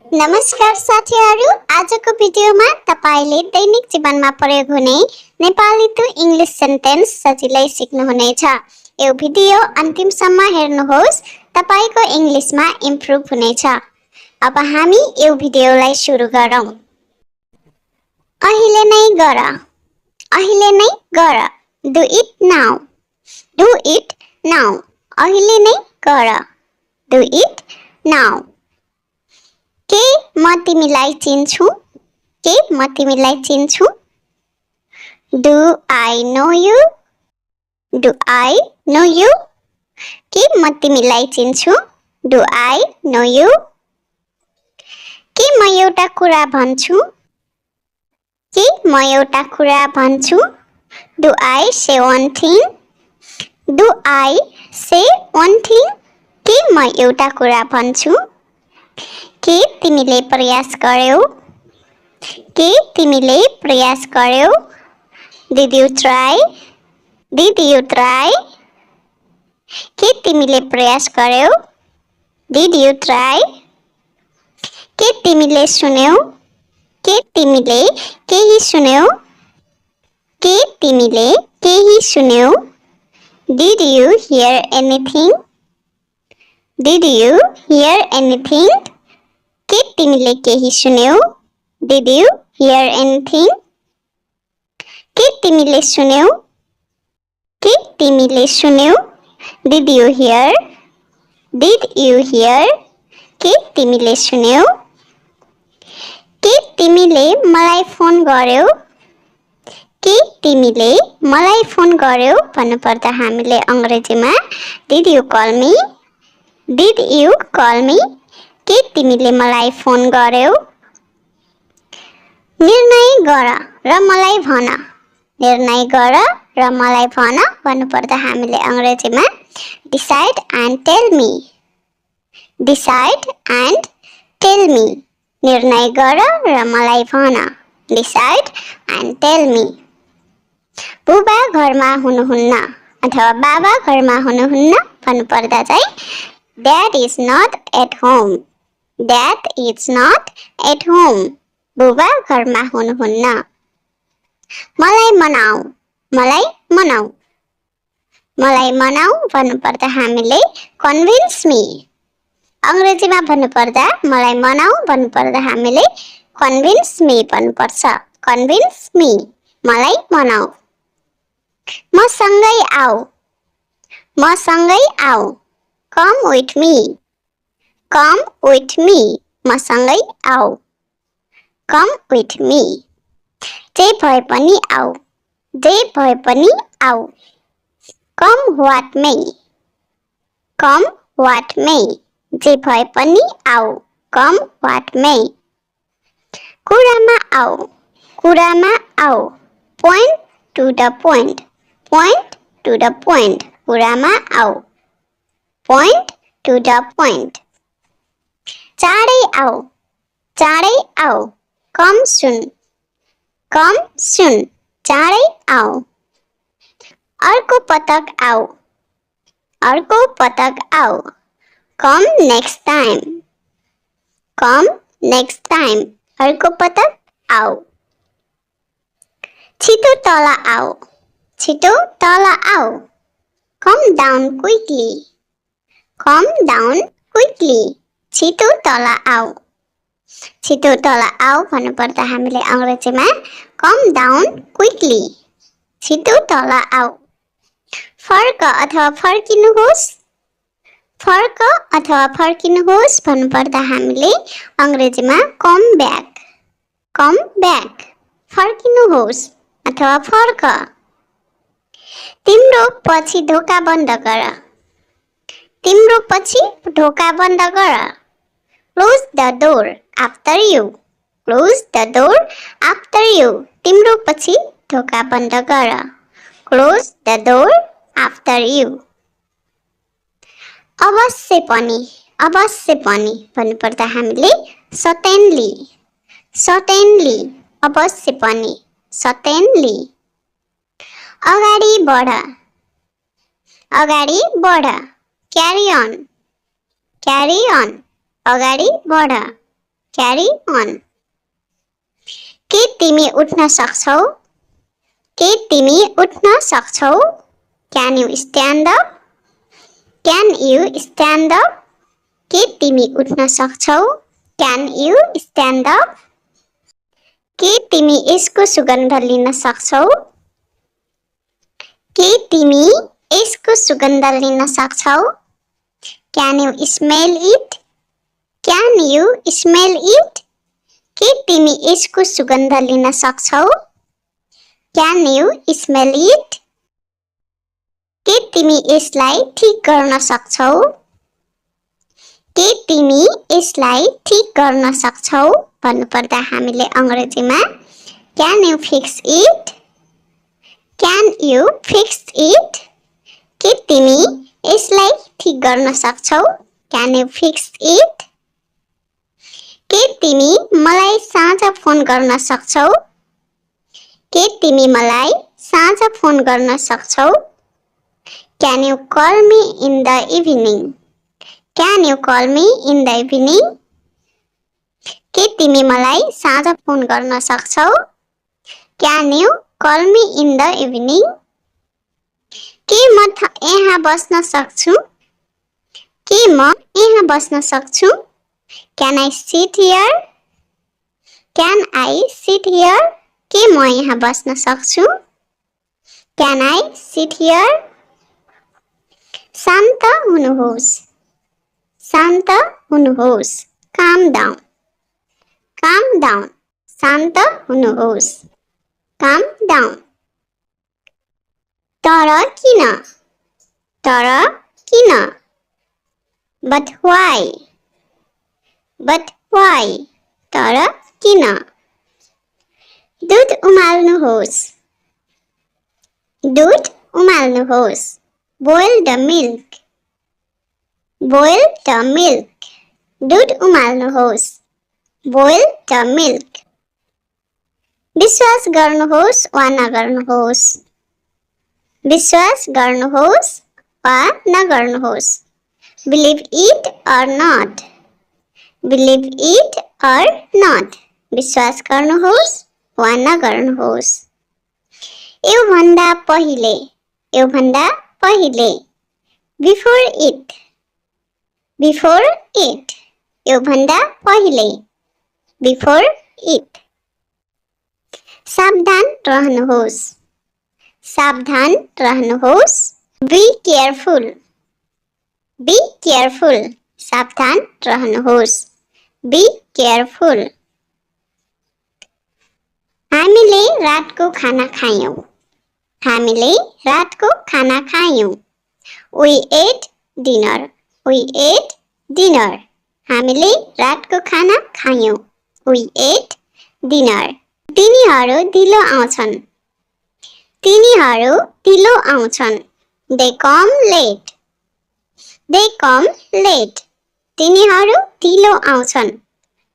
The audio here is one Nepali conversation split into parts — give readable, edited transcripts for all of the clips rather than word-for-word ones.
नमस्कार साथीहरू, आजको भिडियोमा तपाईले दैनिक जीवनमा प्रयोग हुने नेपाली टु इंग्लिश सेन्टेन्स सजिलै सिक्नुहुनेछ। यो भिडियो अन्तिमसम्म हेर्नुहोस्, तपाईको इंग्लिशमा इम्प्रुभ हुनेछ। अब हामी यो भिडियोलाई सुरु गरौँ। अहिले नै गर, अहिले नै गर। Do it now, do it now. अहिले नै गर, डु इट नाउ। के म तिमीलाई चिन्छु, के म तिमीलाई चिन्छु। Do I know you, do I know you. के म तिमीलाई चिन्छु, डु आई नो यु। के म एउटा कुरा भन्छु, के म एउटा कुरा भन्छु। Do I say one thing, do I say one thing. के म एउटा कुरा भन्छु। के तिमीले प्रयास गर्यौ, के तिमीले प्रयास गर्यौ। Did you try, did you try. के तिमीले प्रयास गर्यौ, डिड यु ट्राई। के तिमीले सुन्यौ, के तिमीले केही सुन्यौ, के तिमीले केही सुन्यौ। Did you hear anything, did you hear anything. के तिमीले केही सुन्यौ, डिड यु हियर एनीथिङ। के तिमीले सुन्यौ, के तिमीले सुन्यौ। Did you hear, did you hear. के तिमीले सुन्यौ। के तिमीले मलाई फोन गर्यौ, के तिमीले मलाई फोन गर्यौ भन्नुपर्दा हामीले अंग्रेजीमा did you call me, did you call me. के तिमीले मलाई फोन गर्यौ। निर्णय गर र मलाई भन, निर्णय गर र मलाई भन भन्नुपर्दा हामीले अंग्रेजीमा decide and tell me, decide and tell me. निर्णय गर र मलाई भन, डिसाइड एन्ड टेल मी। बुबा घरमा हुनुहुन्न अथवा बाबा घरमा हुनुहुन्न भन्नुपर्दा चाहिँ dad is not at home, dad is not at home. बुबा घरमा हुनुहुन्न। मलाई मनाऊ, मलाई मनाऊ, मलाई मनाऊ भन्नुपर्दा हामीले कन्भिन्स मी। अंग्रेजीमा भन्नुपर्दा मलाई मनाऊ भन्नुपर्दा हामीले कन्भिन्स मी भन्नुपर्छ, कन्भिन्स मी, मलाई मनाऊ। मसँगै आऊ, मसँगै आऊ। Come with me, come with me. मसँगै आऊ, कम विथ मी। जे भए पनि आऊ, जे भए पनि आऊ। Come what may, come what may. जे भए पनि आऊ, कम व्हाट मे। कुरामा आऊ, कुरामा आऊ। Point to the point, point to the point. कुरामा आऊ, पोइन्ट टु द पोइन्ट। चाँडै आऊ, चाँडै आऊ। कम सुन, कम सुन। चाँडै आऊ। अर्को पटक आऊ, अर्को पटक आऊ। कम नेक्स्ट टाइम, कम नेक्स्ट टाइम। अर्को पटक आऊ। छिटो तल आऊ, छिटो तल आऊ। Come down quickly, come down quickly. छिटो तल आऊ, छिटो तल आऊ भन्नुपर्दा हामीले अंग्रेजीमा कम डाउन क्विकली, छिटो तल आऊ। फर्क अथवा फर्किनुहोस्, फर्क अथवा फर्किनुहोस् भन्नुपर्दा हामीले अंग्रेजीमा कम ब्याक, कम ब्याक। फर्किनुहोस् अथवा फर्क। तिम्रो पछि ढोका बन्द गर, तिम्रो पछि ढोका बन्द गर। Close the door after you, close the door after you. तिम्रो पछि ढोका बन्द गर, close the door after you. अवश्य पनि, अवश्य पनि भन्नुपर्दा हामीले सर्टेनली, सर्टेनली। अवश्य पनि, सर्टेनली। अगाडि बढ, अगाडि बढ। क्यारी अन, क्यारी अन। अगाडि बढ, Carry on. के तिमी उठ्न सक्छौ? के तिमी उठ्न सक्छौ? Can you stand up? Can you stand up? के तिमी उठ्न सक्छौ? Can you stand up? के तिमी यसको सुगन्ध लिन सक्छौ? के तिमी यसको सुगन्ध लिन सक्छौ? Can you smell it? Can you smell it? के तिमी यसको सुगन्ध लिन सक्छौ? Can you smell it? के तिमी यसलाई ठीक गर्न सक्छौ? के तिमी यसलाई ठीक गर्न सक्छौ? भन्नुपर्दा हामीले अंग्रेजीमा Can you fix it? Can you fix it? के तिमी यसलाई ठीक गर्न सक्छौ? Can you fix it? के तिमी मलाई साँझ फोन गर्न सक्छौ? के तिमी मलाई साँझ फोन गर्न सक्छौ? Can you call me in the evening? Can you call me in the evening? के तिमी मलाई साँझ फोन गर्न सक्छौ? Can you call me in the evening? के म यहाँ बस्न सक्छु? के म यहाँ बस्न सक्छु? Can I sit here? Can I sit here? के म यहाँ बस्न सक्छु? Can I sit here? शान्त हुनुहोस्. शान्त हुनुहोस्. Calm down. Calm down. शान्त हुनुहोस्. Calm down. तर किन? तर किन? But why? But why? तर किन? दूध उमाल्नुहोस्. दूध उमाल्नुहोस्. Boil the milk. Boil the milk. दूध उमाल्नुहोस्. Boil the milk. विश्वास गर्नुहोस् वा नगर्नुहोस्. विश्वास गर्नुहोस् वा नगर्नुहोस्. Believe it or not. Believe it or not. विश्वास गर्नुहोस् वा नगर्नुहोस्. योभन्दा पहिले. योभन्दा पहिले. Before it. Before it. योभन्दा पहिले. Before it. सावधान रहनुहोस्. सावधान रहनुहोस्. Be careful. Be careful. सावधान रहनुहोस्. Be careful. हामीले रातको खाना खायौं. हामीले रातको खाना खायौं. We ate dinner. We ate dinner. हामीले रातको खाना खायौं. We ate dinner. तिनीहरू ढिलो आउँछन्. तिनीहरू ढिलो आउँछन्. They come late. They come late. तिनीहरू ढिलो आउँछन्.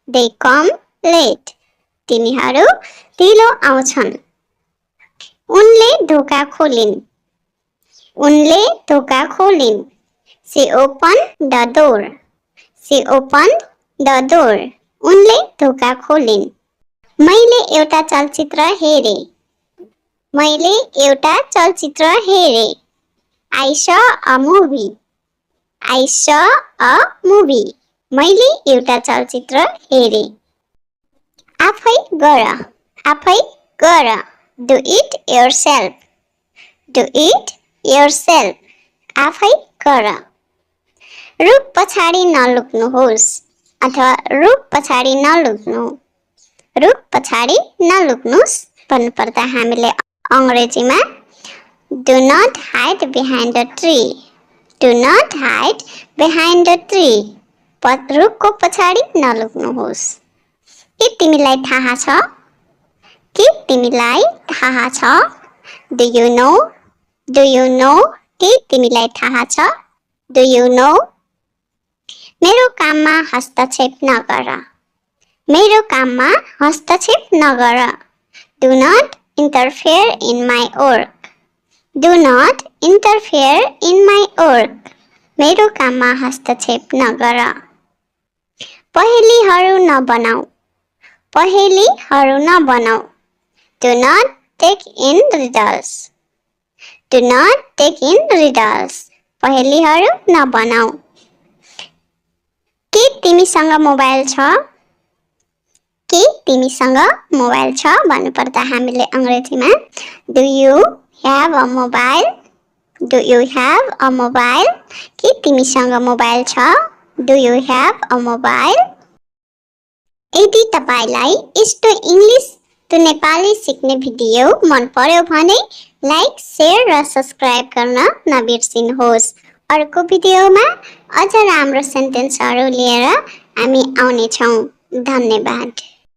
They come late. तिनीहरू ढिलो आउँछन्. उनले ढोका खोलिन्. उनले ढोका खोलिन्. She opened the door. She opened the door. उनले ढोका खोलिन्. मैले एउटा चलचित्र हेरे. मैले एउटा चलचित्र हेरे. I saw a movie. I saw a movie. मैले एउटा चलचित्र हेरे. आफै गर. आफै गर. Do it yourself. Do it yourself. आफै गर. रुख पछाडि नलुक्नुहोस् अथवा रुख पछाडि नलुक्नु. रुख पछाडि नलुक्नुस् भन्नुपर्दा हामीले अंग्रेजीमा Do not hide behind a tree. Do not hide behind a tree. रुखको पछाडि नलुक्नुहोस्. के तिमीलाई थाहा छ? के तिमीलाई थाहा छ? Do you know? Do you know? के तिमीलाई थाहा छ? Do you know? मेरो काममा हस्तक्षेप नगर. मेरो काममा हस्तक्षेप नगर. Do not interfere in my work. Do not interfere in my work. मेरो काममा हस्तक्षेप नगर. पहेलीहरू नबनाऊ पहेलीहरू नबनाऊ Do not take in riddles Do not take in riddles पहेलीहरू नबनाऊ के तिमीसँग मोबाइल छ के तिमीसँग मोबाइल छ भन्नुपर्दा हामीले अंग्रेजीमा Do you have a mobile Do you have a mobile के तिमीसँग मोबाइल छ Do you have a mobile यदि तपाईलाई यस्तो इंग्लिश तो नेपाली सिक्ने भिडियो मन पर्यो भने लाइक शेयर र सब्स्क्राइब गर्न नबिर्सिनुहोस् अर्को भिडियोमा अझ राम्रो सेन्टेन्सहरू लिएर हामी आउने छौं धन्यवाद